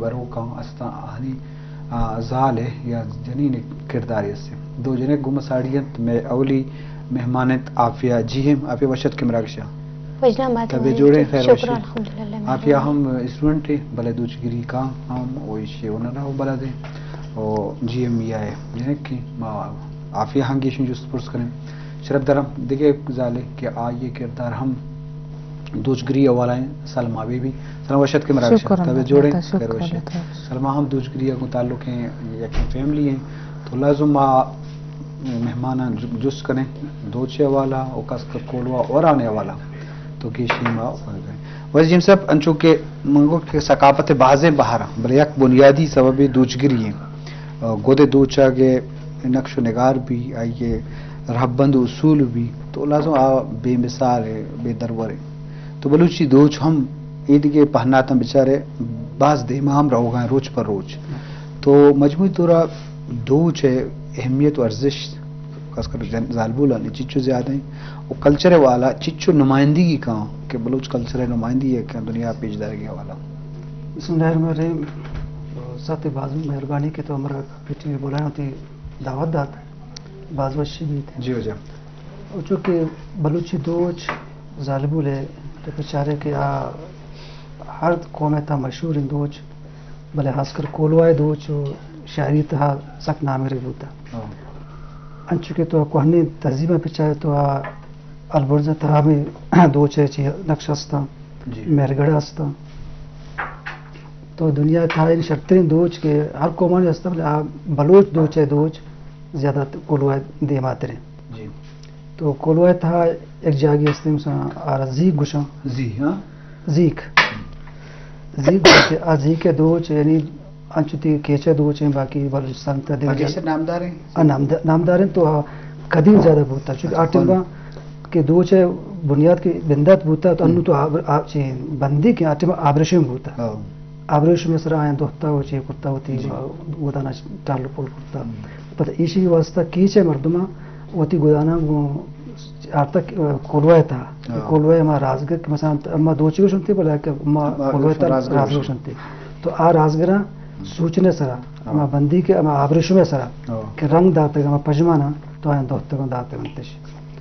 بروکاں استاں، آہانی، آ، زال ءِ یا جنین ءِ کردارے است۔ دو جنک گوں ما ساڑی انت۔ مئے اولی مہمان انت عافیہ جی ایم۔ عافیہ وش اتکے مراگش ءَ۔ وش آمد۔ تبے جوڑ ئے، خیر وش ئے؟ شکر الحمدللہ، مہربانی۔ عافیہ ہم اسٹوڈنٹ ایں، بلے دوچگری کاں ہم، او ایشی اونر ءُ بلد ایں۔ او جی ایم ای آ ءِ جنک ایں۔ ما عافیہ ہم گیشیں جست پرس کنیں۔ شرپ دارم دگہ زالے کہ آئی ءِ کردار ہم دوچگری حوالہ ایں، سلما بی بی۔ سلما وش اتکے مراگش ءَ۔ شکر تبے جوڑ ئے؟ اللہ، شکر خیر وش ئے؟ اللہ۔ سلما ہم دوچگری ءَ گوں تعلق ایں، یک فیملی ایں۔ تو لازم ما مہماناں ج-، جست کنیں دوچ ءِ حوالہ ءَ، او خاص کر کولواہ اوران ءِ حوالہ ءَ۔ تو گیشیں ما وش جی ایم صاحب، انچو کہ من گو کہ ثقافت ءِ بازیں بہراں، بلے یک بنیادی سببے دوچگری ایں۔ گد ءِ دوچگ ءِ نقش ءُ نگار بی، آئی ءِ رہبند ءُ اصول بی، تو لازم آ بے مثال ایں، بے درور ایں۔ تو بلوچی دوچ ہم اے دگہ پہناتاں بچار ئے باز دیما ہم روگا ایں روچ پر روچ۔ تو مجموعی طور ءَ دوچ ءِ اہمیت ءُ ارزشت خاص کر جن-، زالبولانی چچو زیادہ ایں ءُ کلچر ءِ حوالہ چچو نمائندگی کاں کہ بلوچ کلچر ءِ نمائندگی ءَ کاں دنیا ءَ پیش دارگ ءِ حوالہ؟ بسم اللہ الرحمن الرحیم۔ سات باز مہربانی کہ تو ہمارا پی ٹی وی بلائیں، وتی دعوت دات۔ باز وشی بیت۔ جی واجہ۔ او چونکہ بلوچی دوچ زالبول ءِ، تو بچارے کہ آ ہر قوم ءِ تہا مشہور ایں دوچ، بلے خاص کر کولواہ ءِ دوچ ءُ شاعری ءِ تہا سک نامگرگ بوتہ۔ ہاں۔ انچو کہ تو کوہنیں تہذیباں بچارے تو آ البرز ءِ تہا ہمے دوچ ءِ چی نقش استاں، جی۔ مہرگڑھ استاں۔ تو دنیا ءِ تہا اے شرتریں دوچ کہ ہر قومانی استاں، بلے آ بلوچ دوچ ءِ دوچ زیادہ کولواہ ءِ دیماتر ایں۔ جی۔ تو کولواہ ءِ تہا یک جاگہے استیں، مثلاً آ را زیک گوشاں۔ زی، ہاں۔ زیک۔ زیک گوشاں، آ زیک ءِ دوچ، یعنی انچو تئی کیچ ءِ دوچ ایں، باقی بلوچستان ءِ تہا دگہ آ جاگہ۔ گیشتر نامدار ایں؟ آ نامد-، نامدار ایں تو آ قدیم زیادہ بوتہ، چونکہ اچھا، آ ٹائم ءَ کہ دوچ ءِ بنیاد کہ بندات بوتہ، تو انوں تو آب-، آ-، چی بندی کہ آ ٹائم ءَ آبریشم بوتہ۔ ہاں۔ آبریشم ءِ سرا آیاں دوہتہ ءُ چی کرتہ، وتی جی۔ گدانا ٹال پول کرتہ۔ ہم۔ پدا ایشی واسطہ کیچ ءِ مردماں وتی گداناں گوں آرتہ کولواہ ءِ تہا۔ ہاں۔ کولواہ ءِ ہما رازگر کہ مثلاً ما دوچی گوشنتی، بلے کہ ما ہاں، کولواہ ءِ تہا رازگر رازگر گوشنتی۔ گوشنتی۔ تو آ رازگراں ہم۔ سوچن ءِ سرا، ہاں۔ ہما بندی کہ ہما آبریشم ءِ سرا ہاں۔ کہ رنگ داتگ، ہما پژماناں تو آیاں دوہتگ ءُ داتگ انتش۔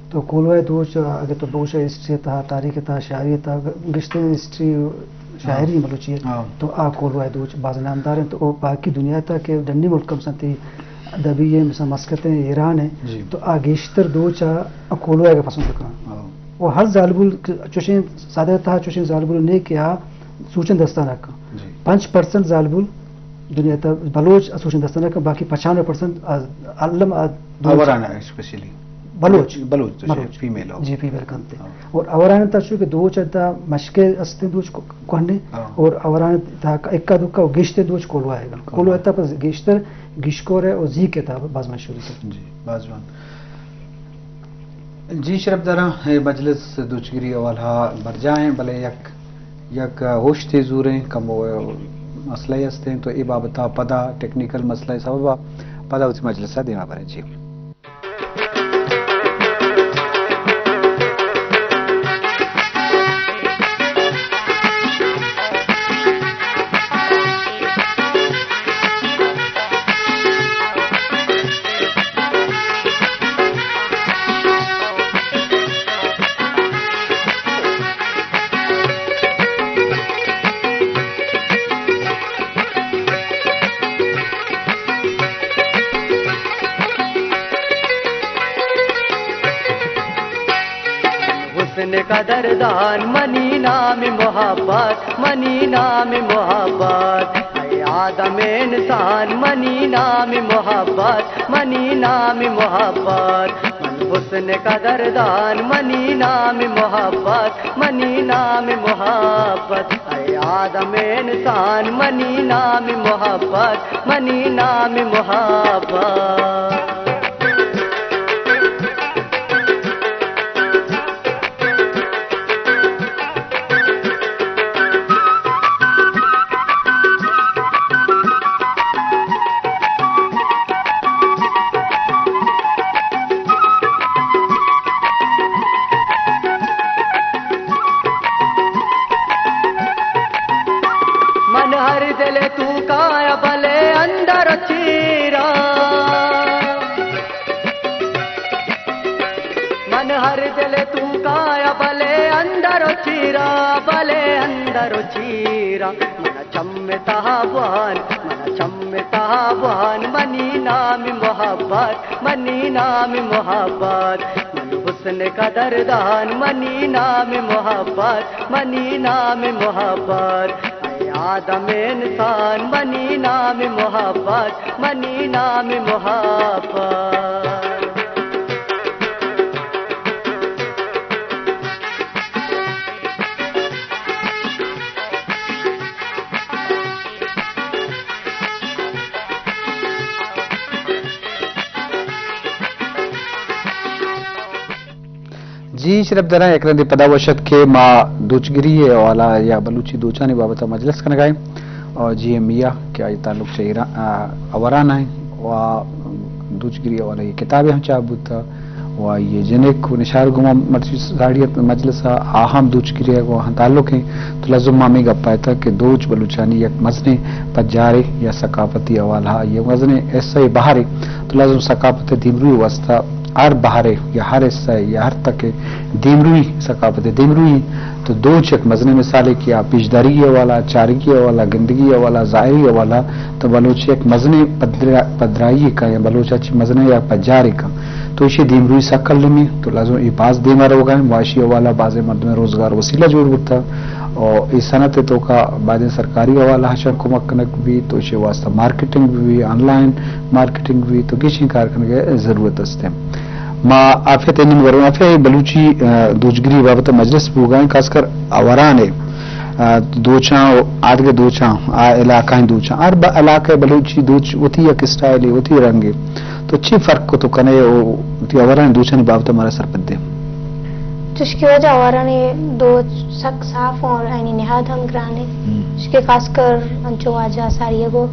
تو کولواہ ءِ دوچ، اگہ تو بگوشے ہسٹری ءِ تہا، تاریخ ءِ تہا، شاعری ءِ تہا، گیشتر ہسٹری ءُ شاعری ہاں۔ بلوچی ءِ، ہاں۔ تو آ کولواہ ءِ دوچ باز نامدار انت۔ او باقی دنیا ءِ تہا کہ ڈنی ملک مثلاً تئی ادبی ایں، مثلاً مسقط ایں، ایران ایں، جی۔ تو آ گیشتر دوچ ءَ کولواہ ءَ پسند کناں۔ ہاں۔ او ہر زالبول کہ چوشیں سادہ ءِ تہا چوشیں زالبول نیں کہ آ سوچن دستاں نہ کن۔ جی۔ پنچ پرسنٹ زالبول دنیا ءِ تہا بلوچ سوچن دستاں نہ کن، باقی پچانوے پرسنٹ آ-، الم آ دوچ آواران اسپیشلی۔ بلوچ۔ بلوچ تو بلوچ۔ فیمیل ہو۔ جی، فیمیل کنتے۔ ہاں۔ اور آواران ءِ تہا چو کہ دوچ ءِ تہا مشکے استیں دوچ کو-، کوہنیں، ہاں۔ اور آواران ءِ تہا اکا دکا و گیشتر دوچ کولواہ ءِ۔ کولواہ۔ کولواہ ءِ تہا پس گیشتر گیشکور ءِ و زیک ءِ تہا باز مشہور ایں۔ جی، باز جوان۔ جی شرپداراں، اے مجلس دوچگری حوالہ برجاہ ایں، بلے یک، یک ہوشتے زوریں، کمو مسئلہ استیں، تو اے بابت ءَ پدا ٹیکنیکل مسئلہ ءِ سبب ءَ پدا وتی مجلس ءَ دیما بریں۔ جی۔ حسن قدردان منی نام محبت، منی نام محبت، اے آدم انسان منی نام محبت، منی نام محبت۔ من حسن قدردان منی نام محبت، منی نام محبت، اے آدم انسان منی نام محبت، منی نام محبت۔ من ہر دل ءِ تو کایا بلے اندر چیرا، من ہر دل تو کایا بلے اندر چیرا، بلے اندر چیرا۔ من چم تہا بوان، من چم تہا بوان، منی نام محبت، منی نام محبت۔ من حسن قدردان، منی نام محبت، منی نام محبت۔ اے آدم انسان، منی نام محبت، منی نام محبت۔ جی شرپ دراں، یک رندے پدا وش ات کہ ما دوچگری ءِ حوالہ یا بلوچی دوچانی بابت ءَ مجلس کنگ ءَ ایں۔ اور جی ایم میاں کہ آئی تعلق چہ ایران، آ، آواران ءَ ایں و دوچگری ءِ حوالہ ءَ کتابے ہم چاپ بوتگ و آئی ءِ جنک و نشار گما مرچی ساڑی ات مجلس ءَ، آ ہم دوچگری ءَ گوں تعلق ایں۔ تو لازم ما ہمے گپ ءَ اتگ کہ دوچ بلوچانی یک مزنیں پجارے یا ثقافتی حوالہ ءَ یک مزنیں حصہ بہرے۔ تو لازم ثقافت ءِ دیمروئی ءِ واستہ ہر بہرے یا ہر حصہ یا ہر تکے دیمروئی، ثقافت ءِ دیمروئی، تو دوچ یک مزنیں مثالے کہ آ پیشدارگی ءِ حوالہ، چارگی ءِ حوالہ، گندگی ءِ حوالہ، ظاہری ءِ حوالہ، تو بلوچ یک مزنیں پدرا-، پدرائی کا یا بلوچ ءَ چی مزنیں یا پجارے کا۔ تو ایشی دیمروئی سک المی، تو لازم اے باز دیما روگا ایں، معاشی حوالہ بازیں مردم روزگار وسیلہ جوڑ بوتا۔ اور اے صنعت ءِ توکا بازیں سرکاری حوالہ ہشان کمک کنگ بی، تو ایشی واسطہ مارکیٹنگ بی، آن لائن مارکیٹنگ بی، تو گیشیں کار کنگ ءِ ضرورت است۔ ما عافیہ ءِ نیم وروں۔ عافیہ، اے بلوچی، آ، دوچگری بابت مجلس بوگا ایں، خاص کر آواران ءِ، آ، دوچاں و آدگہ دوچاں، آ علاقہ ایں دوچاں۔ ہر ب-، علاقہ ءِ بلوچی دوچ وتی یک اسٹائلے، وتی رنگے۔ تو چی فرق کو تو کنے و وتی آواران دوچانی بابت مارا سرپد دے؟ چشکہ واجہ آوارانی دوچ سک صاف ایں اور آیانی نہاد ہم گران ایں۔ ہم۔ چشکہ خاص کر انچو واجہ ساری گو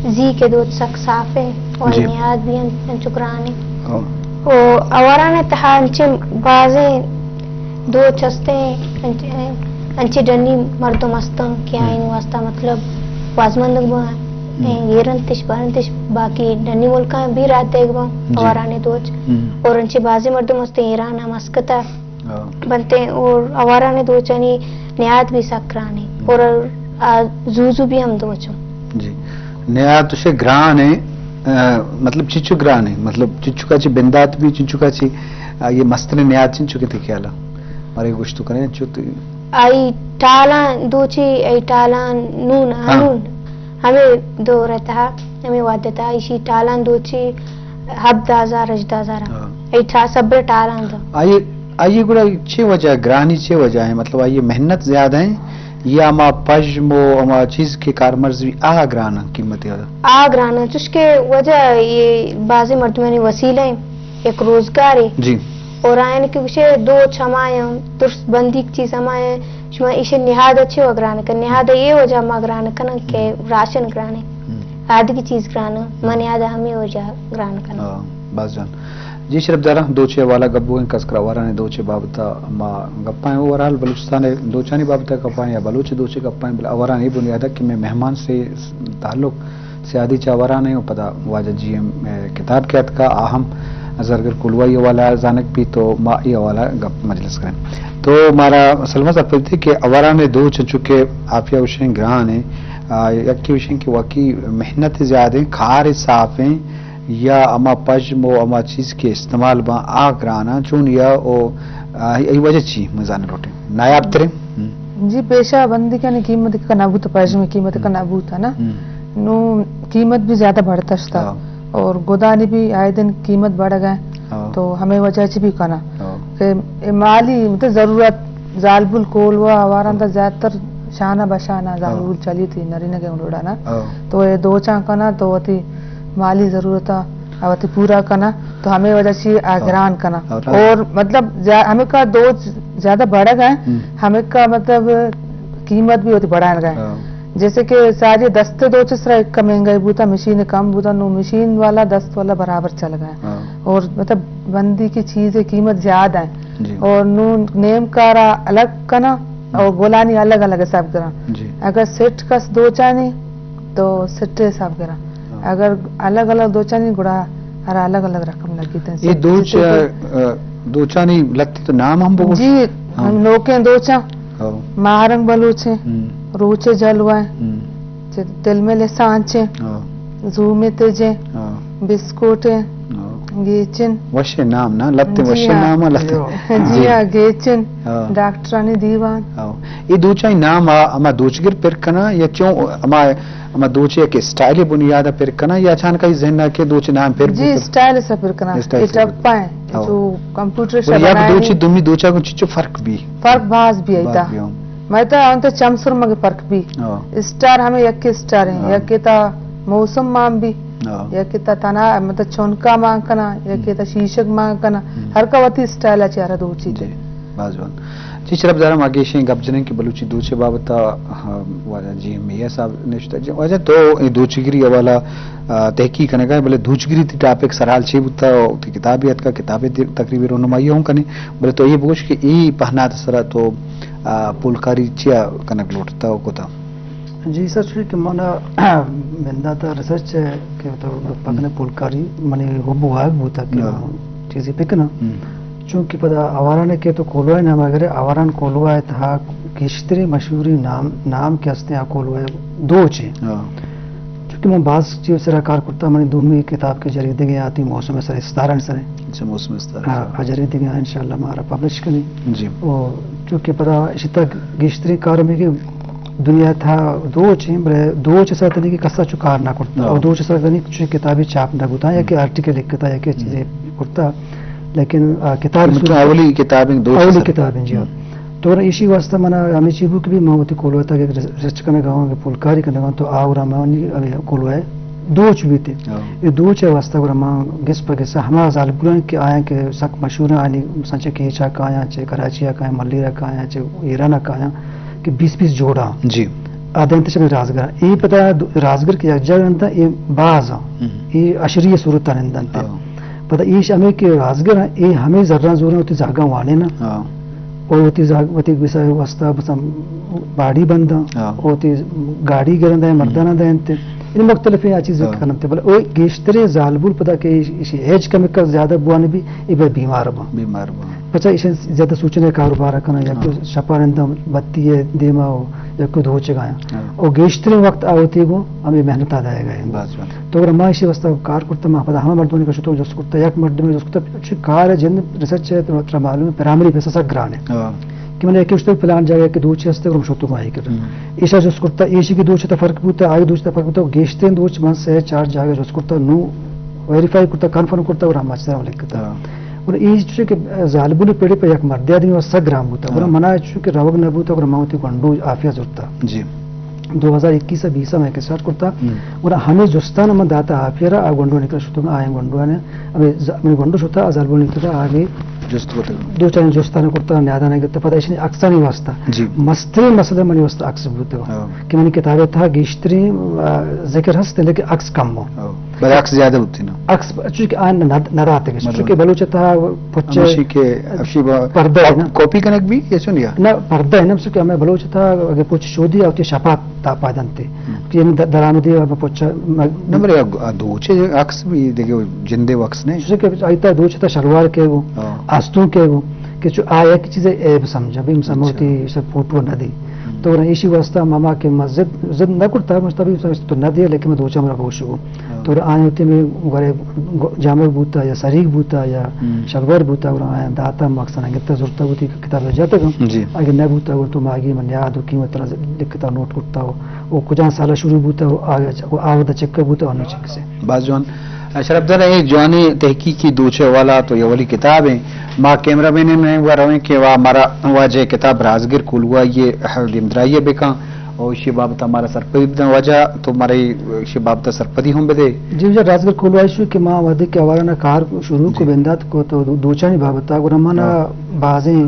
زی کہ دوچ سک صاف ایں اور جی۔ نہاد بھی ان-، انچو گران ایں۔ ہاں۔ و آواران ءِ تہا انچیں بازیں دوچ ہستیں، انچ-، انچیں ڈنی مردم ہستن کہ ہم۔ آیانی واسطہ مطلب وازمندگ بوان، ہم۔ ایں، ایرنتش، بارنتش، باقی ڈنی ملکاں بھی رات دیگ بوان، جی۔ آواران ءِ دوچ۔ ہم۔ اور انچیں بازیں مردم ہستیں ایران ءَ، مسقط ءَ ہاں۔ بنتیں اور آواران ءِ دوچانی نہاد بھی سک گران ایں۔ ہم۔ اور آ زو زو بھی ہم دوچ ایں۔ جی۔ نہاد تو شے گران ایں، آ، مطلب چچو گران ایں؟ مطلب چچو کا چی بندات بھی چچو کا چی، آ، اے مستریں نہاد چنچو کہ تئی خیال ءَ؟ مارے گوشت تو کنے چو تو۔ آئی ٹالاں دوچی، آئی ٹالاں نون، ہاں۔ ہنون۔ ہمے دور ءِ تہا، ہمے وہد ءِ تہا، ایشی ٹالاں دوچی ہبدہ ہزار، ہژدہ ہزار۔ ہاں۔ اے ٹا-، سبر ٹالاں دو۔ آئی، آئی گڑا چے وجہ، گرانی چے وجہ ایں؟ مطلب آئی محنت زیادہ ایں یا ہما پژم و ہما چیز کہ کارمرز بی آ گران ایں قیمت زیادہ؟ آ گران ایں، چشکہ وجہ اے بازیں مردمانی وسیلہ ایں، یک روزگارے۔ جی۔ اور آیان کہ گوشے دوچ ہما ایں، درست بندیگ چیز ہما ایں، شما ایشی نہاد ءَ چے و گران کن؟ نہاد ءَ اے وجہ ما گران کنن کہ ہم۔ راشن گران ایں۔ ہم۔ آدگی چیز گران ایں، ما نہاد ءَ ہمے وجہ گران کنن۔ ہاں، باز جان۔ جی شرپ دراں، دوچ ءِ حوالہ گپ بوگیں، خاص کر آواران ءِ دوچ ءِ بابت ءَ ما گپاں۔ اوورآل بلوچستان ءِ دوچانی بابت ءَ گپاں یا بلوچ دوچ ءِ گپاں، بلے آواران اے بنیاد ءَ کہ مئے مہمان سے تعلق سیادی چہ آواران ایں و پدا واجہ جی ایم کتاب کہ اتکا، آ ہم زرگر کولوائی حوالہ زانگ بیت و ما اے حوالہ گپ مجلس کریں۔ تو مارا سلمہ سرپدی کہ آواران ءِ دوچ چونکہ عافیہ گوشیں گران ایں، آ، یکے گوشیں کہ واقعی محنت زیادہ ایں، کار صاف ایں، یا ہما پژم و ہما چیز کہ استعمال باں آ گران ایں، چون یا او، آ، ای وجہ چی مزان لوٹیں؟ نایاب تریں؟ ہم۔ جی، پیشہ بندی کنی قیمت کا نہ بوت، پژم قیمت کا ہم۔ نہ بوت نا۔ ہم۔ نو قیمت بھی زیادہ بڑھتا شتا۔ ہاں۔ اور گدانی بھی آئے دن قیمت بڑھ گئے۔ ہاں۔ تو ہمیں وجہ چی بھی کنا۔ ہاں۔ کہ اے مالی مطلب ضرورت زالبول کولوا آواران تا ہاں۔ زیادہ تر شانہ بشانہ ہاں۔ زالبول چلی تھی نرینہ کے انڈوڑا نا۔ ہاں۔ تو اے دوچاں کنا تو وتی مالی ضرورت ءَ وتی پورا کنا، تو ہمے وجہ چی آ ہاں۔ گران کنا۔ ہاں، راست۔ اور مطلب زیا-، ہمے کا دوچ زیادہ بڑھ گئے، ہم۔ ہمے کا مطلب قیمت بھی وتی بڑھان گئے۔ ہاں۔ جیسے کہ ساری دست دوچ سرا ایک مہنگائی بوتا، مشین کم بوتا، نو مشین والا دست والا برابر چل گئے۔ ہاں۔ اور مطلب بندی کی چیزیں قیمت زیادہ ہیں۔ جی۔ اور نو نیم کارا الگ کنا اور ہم۔ گلانی الگ الگ حساب کرا۔ جی۔ اگر سیٹ کس دوچانی تو سٹے حساب گراں۔ ہاں۔ اگر الگ الگ دوچانی گڑا ہر الگ الگ رقم لگیت۔ اے دوچ، جیسے کہ ا، دوچانی لتے تو نام ہم بگوش؟ جی، ہاں۔ نوکیں دوچاں، ہاں۔ ماہرنگ بلوچیں، ہم۔ روچ جلوہ، ہم۔ چہ تلمل سانچیں، ہاں۔ زومے تجیں، ہاں۔ بسکوٹیں، ہاں۔ گیچن۔ وشیں نام نا، لتے جی وشیں ہاں۔ نام ء لتے۔ جی جی۔ ہاں، گیچن، ہاں۔ ڈاکٹرانی دیوان۔ ہاں۔ اے دوچانی نام آ، ہما دوچگر پر کناں یا چون ہما، ہما دوچے کہ اسٹائل بنیاد پر کناں یا اچانک ای ذہن ء کہ دوچ نام پر جی، بوت؟ اسٹائل سے پر کناں۔ اسٹائل اے سے پر۔ ٹپا ہیں، ہاں۔ جو کمپیوٹر سے بنائے۔ یک دوچی دومی دوچا کو چچو فرق بی؟ فرق باز بی باز ایتا۔ بی، ہاں۔ مئے تا انت چم سرمگ فرق بی۔ ہاں۔ اسٹار ہمیں یکے اسٹار ہیں، ہاں۔ یکے تا موسم مان بی، ہاں۔ یکے تا تنا، مطلب، چونکا مان کنا، یکے ہم۔ تا شیشک مان کنا۔ ہم۔ ہر کا وتی اسٹائل اچ یارا دوچی جی، تے۔ باز جوان۔ جی، شرف دارم آگے شیں گپ جنیں کہ بلوچی دوچے بابت، ہاں، واجہ جی ایم اے صاحب نشتہ۔ جی، واجہ تو اے دوچگری حوالہ، آ، تحقیق کنگا ہے، بلے دوچگری تی ٹاپک سرحال چے بوتا، تی کتابی اتکا، کتابی تی تقریبی رونمائی ہوں کنے، بلے تو یہ بگوش کہ ای پہنات سرا تو آ، پولکاری چیا کنگ لوٹتا و کتا؟ جی سر، چونکہ من بندات ء ریسرچ ء کہ تو پکنے پولکاری منی حب واگ بوتا کہ ہاں۔ چیزی بکناں۔ ہم۔ چونکہ پدا آواران کہ تو کولواہ نام اگر آواران کولواہ تہا گیشتریں مشہوریں نام، نام کہ ہستیں آ کولواہ دوچ ہیں۔ ہاں۔ چونکہ من باز چیز سرا کار کرتا، منی دومی کتاب کے جریدگیں آتی موسم سر استارن سر ہیں۔ اچھا، موسم استار، ہاں، اچھا۔ آ جریدگیں انشاءاللہ مارا پبلش کنی۔ جی۔ او چونکہ پدا اشی تک گیشتریں کار ہمیں کہ دنیا تھا دوچ ہیں، بلے دوچ سر تنی کہ کسا چو کار نہ کرتا۔ ہاں۔ او دوچ سر تنی چو کتابی چاپ نہ بوتا، یا کہ ہم۔ آرٹیکل لکھتا، یا کہ ہم۔ چیزیں کرتا۔ لیکن، آ، کتاب مطلب سر اولی کتابیں دوچ اولی سر۔ کتابیں، جی ہاں۔ ہم۔ تو ایشی واسطہ منا ہمیں چی بو کہ بھی ما وتی کولواہ تک ایک ریسرچ کنگا ہوں، کہ پولکاری کنگا ہوں، تو آورا ما نی، ہمیں کولواہ دوچ بیتے۔ ہاں۔ یہ دوچ ہے واسطہ گورا ما گس پہ گس ہما زالبولان کہ آیاں کہ سک مشہور ہیں، آنی سنچے کیچا کایاں، چے کراچی کایاں، ملیرا کایاں، چے ایران کایاں، کہ بیس بیس جوڑا۔ جی۔ آدینت چے رازگر۔ یہ پتہ دو-، رازگر کہ یک جگہ انت، یہ باز ہیں۔ ہم۔ یہ عشری صورت انت۔ ہاں۔ پتہ ایش ہمیں کہ رازگر ہیں، یہ ہمیں ذرہ زورا ہوتی زاگا وانے نا۔ ہاں۔ او وتی زاگ، وتی گسا واسطہ بس ہم باڑی بنداں، ہاں۔ او وتی گاڑی گرندا ہیں، ہم۔ مردانہ دینتے۔ ان مختلفیں آ چیز ہاں۔ کننتے۔ بلے او گیشتریں زالبول پدا کہ ایش-، ایشی ایج کمکا زیادہ بوان بھی، ای بے بیمار باں۔ بیمار باں۔ پچا ایشن زیادہ سوچنے کاروبار کناں، یا ہاں۔ کوئی شپا رندا بتی ہے دیما ہو، یا کوئی دھوچے گایا۔ ہاں۔ او گیشتریں وقت آ ہوتی گو، ہمیں محنت آ دائے گئے۔ بس، بس۔ تو اگر ما ایشی واسطہ کار کرتا، ما پدا ہما مردمانی کا شتو جست کرتا، یک مردمے جست کرتا، چہ کار جند ریسرچ ہے، تو ترا معلوم ہے، پرائمری پیسہ سک گران ہے۔ ہاں۔ کہ من ایک اشتو پلان جاگہ کہ دوچ ہستے، اور ہم شتو ماہی کر۔ ہم۔ ایشا جست کرتا، ایشی کی دوچ تا فرق بوتا، آئی دوچ تا فرق بوتا، گیشتیں دوچ من سے چار جاگہ جست کرتا، نو ویریفائی کرتا، کنفرم کرتا، اور ہم اچھا لکھتا۔ ہاں۔ اور یہ چونکہ زالبول پیڑے پہ یک مردے آدمی واسطہ گران بوتا، اور ہاں۔ منا چونکہ روگ نہ بوتا، اور ما وتی گنڈو آفیا زرتا۔ جی۔ دو ہزار اکیس ء بیس ء من کہ سٹارٹ کرتا، ہم۔ گڑا ہمے جستان من داتا آپیرا آ گونڈو نکر شتگ، آئیں گونڈو نے، ہمے ز-، ہمے گونڈو شتا آ زالبول نکر آگے جست کرتا۔ دو چار جستان کرتا، نیادان گرتا، پتہ ایشی عکسانی واسطہ۔ جی۔ مسترین مسئلہ منی واسطہ عکس بوتگ۔ ہاں۔ کہ منی کتاب تھا گیشترین، آ، ذکر ہست، لیکن عکس کم ہو۔ ہاں۔ بلے عکس زیادہ ہوتی نا۔ عکس چونکہ آ نہ، نہ، نہ داتے گش، مطلب چونکہ بلوچ تھا پچے ہمیشی کہ افشی با پردہ ہے نا۔ کاپی کنک بھی یا چون یا؟ نہ، پردہ ہے نا، چونکہ ہمیں بلوچ تھا اگر پچ شودی آتی شپات تا پادنتے۔ ہم۔ کہ یعنی د-، درآمدی و پچ م-، نہ، بلے آ، آ دوچے عکس بھی دیکھے، جندے عکس نہیں۔ چونکہ آئی تا دوچ تا شلوار کے گو، ہاں۔ آستوں کے گو، کہ چو آ یک چیز عیب سمجھا، بھی ہم اچھا۔ سمجھتی، اسے فوٹو نہ دی۔ ہم۔ تو ایشی واسطہ ماما کہ ما ضد، ضد نہ کرتا، مجھتا بھی تو نہ دیا، لیکن میں دوچا مرا گوش گو۔ ہاں۔ تو آئیں ہوتے میں گورے گو-، جامگ بوتا یا سریگ بوتا یا ہم۔ شلوار بوتا، اور آئیں داتا مقصد انگتا زرتا ہوتی کہ کتاب جاتا گم۔ جی۔ اگر نہ بوتا، اور تو ماگی من یاد ہو قیمت طرح لکھتا نوٹ کرتا ہو، وہ کجا سالہ شروع بوتا ہو، آگے چ-، وہ آودا چکا بوتا، اور نو چک سے۔ باز جوان۔ شرف دار، اے جوانیں تحقیقی دوچے والا تو یہ اولی کتاب ہیں۔ ما کیمرہ مین ہیں، وہ رویں کہ وا مارا واجہ کتاب رازگر کولوائی دیمدرائی بکن۔ او ایشی بابت مارا سرپدی بدن واجہ، تو مارا ایشی بابت سرپدی ہم بدے۔ جی واجہ، رازگر کولوائی شو کہ ما وہدے کہ آواران کار شروع کو جی۔ بندات کو تو دو-، دوچانی بابت گڑا منا ہاں۔ بازیں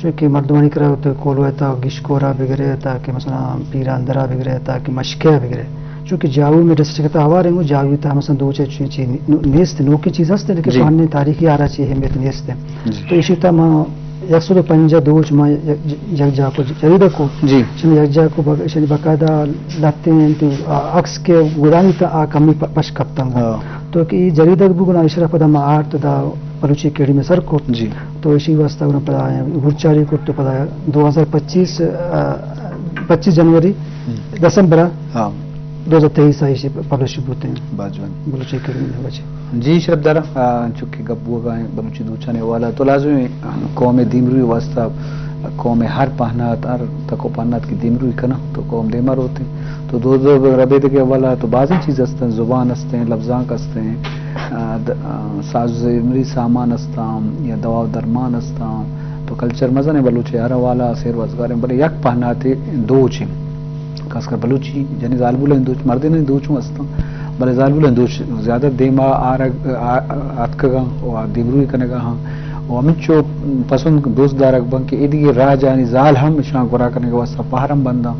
چونکہ مردمانی کرا تو کولواہ تا گشکورا بگرے تا کہ مثلاً پیراندرا بگرے تا کہ مشکیا بگرے۔ چونکہ جاؤ میں ڈسٹرکٹ تا آوار ہیں، جاؤ تا مثلاً دوچے چی-، چی نو-، نیست، نوکی چیز ہست، لیکن جی۔ پہنے تاریخی آرا چی اہمیت نیست ہے۔ جی۔ تو ایشی تا ما یک سد و پنجاہ دوچ ما یک، یک جاہ کو جریدہ کو۔ جی۔ شما یک جاہ کو بق-، شنی باقاعدہ لہتیں انت، آ، عکس کہ گدانی تا آ کمی پ-، پش کپتن۔ ہاں۔ تو کہ ای جریدہ بگنا اشرا پدا ما آرت دا بلوچی اکیڈمی سر کو۔ جی۔ تو اشی واسطہ گنا پدا آیا گرچاری کو تو پدا دو ہزار پچیس، آ، پچیس جنوری، ہم۔ دسمبر۔ ہاں۔ دو ہزار تئیس ء ایشی پبلش بوتیں۔ باجوان۔ بلوچی اکیڈمی ء وجہ۔ جی شرف دار، آ، انچو کہ گپ بوگا ہیں بلوچی دوچانی حوالہ تو لازم ہے، آ، قوم دیمروی واسطہ، آ، قوم ہر پہنات، ہر تک و پہنات کی دیمروی کنا تو قوم دیما روتے۔ تو دو دو ربیدگ حوالہ تو بازیں چیز ہستیں، زبان ہستیں، لفظانک ہستیں، آ، د-، آ، ساز زیمری سامان ہستاں یا دوا و درمان ہستاں۔ تو کلچر مزن ہے بلوچ ہر حوالہ سیر وزگار ہیں، بلے یک پہناتے دوچ ہیں۔ خاص کر بلوچی، یعنی زالبولانی دوچ، مردینانی دوچ ہوں ہستاں، بلے زالبولانی دوچ زیادہ دیما آرگ، آ-، آتکگاں و دیمروی کنگا ہاں۔ و ہمینچو پسند دوست دارگ بن کہ ایدگہ راجانی زال ہم اشاں گورا کنگ واسطہ پہرم بنداں،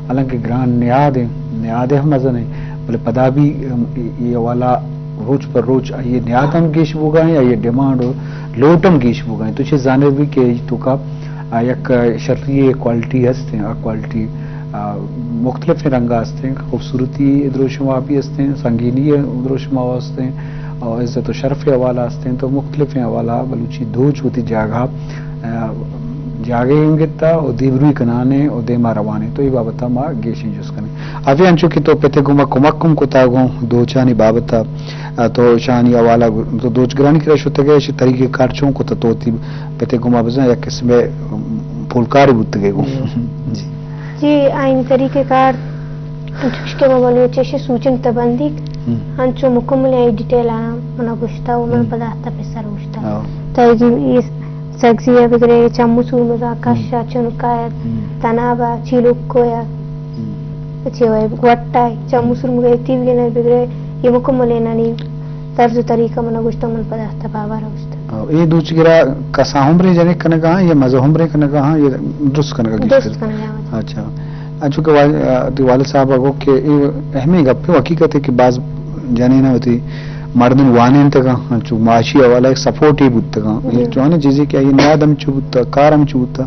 حالانکہ گران نیاد ہیں، نیاد ہم مزن ہیں، بلے پدا بھی، ام، ای، ای حوالہ روچ پر روچ آئی نیاد ہم گیش بوگا ہیں، آئی ڈیمانڈ و لوٹ ہم گیش بوگا ہیں۔ تو چہ زانے بھی کہ ای توکا آ، یک شری کوالٹی ہستیں، آ کوالٹی، آ، مختلفیں رنگا ہستیں، خوبصورتی دروشم آپی ہستیں، سنگینی دروشم ہستیں، اور عزت و شرف حوالہ ہستیں، تو مختلفیں حوالہ بلوچی دوچ وتی جاگہ، آ، جاگہ ہم گتا و دیمروی کنانے و دیما روانے، تو ای بابتا ما گیشیں جست کنیں۔ ابھی انچو کہ تو پتے گوما کمک کم کتا گوں دوچانی بابتا، آ، تو شانی حوالہ گو-، تو دوچگرانی کرا شتگے، اشی طریقہ کار چون کتا تو تی پتے گوما بزاں یک قسمے، ام، پولکارے بوتگے گوں۔ جی۔ جی، آئین طریقہ کار انچوش کہ ما بلوچ اشی سوچنگ تبندیگ، ہم۔ انچو مکمل آئی ڈیٹیل آنا منا گوشتا و من ہم۔ پدا ہتا پیسر گوشتا۔ ہاں۔ تا جی، یہ سگزی یا بگرے، چمو سورمگا، ہم۔ کشا، چنکا یا، ہم۔ تنابا، چیلوکو یا۔ ہم۔ چے وای گوٹا، چمو سورمگا، تیوگینا بگرے، یہ مکمل انانی طرز و طریقہ منا گوشتا، من پدا ہتا بابا را گوشتا۔ او، اے دوچگرا کسا عمرے جنک کنگا ہاں یا مزہ عمرے کنگا ہاں یا درست کنگا گیشتر؟ درست کنگا ہاں۔ اچھا۔ انچو کہ وال-، آ، تی والد صاحب گو کہ اے اہمیں گپے، حقیقت ہے کہ باز جنین وتی مردن وانینتگاں، انچو معاشی حوالہ ایک سپورٹ ہی بوتگاں۔ جی۔ یہ جوانیں چیزے کہ یہ نیاد ہم چو بوتا، کار ہم چو بوتا۔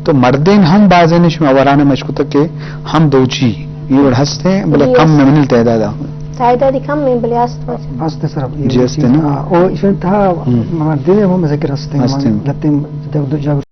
تو مردین ہم بازین شما ورانہ مشکوتا کہ ہم دوچی، یہ وڑ ہستیں، بلے جی، کم ہست۔ میں منی تعداد آ۔ تعدادی کم میں بلے ہست وجہ۔ ہست سر، یہ جی، ہستیں نا؟ ہاں، او ایشان تھا ہم۔ مردین ہم ذکر ہستیں، ہستیں۔ لتیں جب دو جب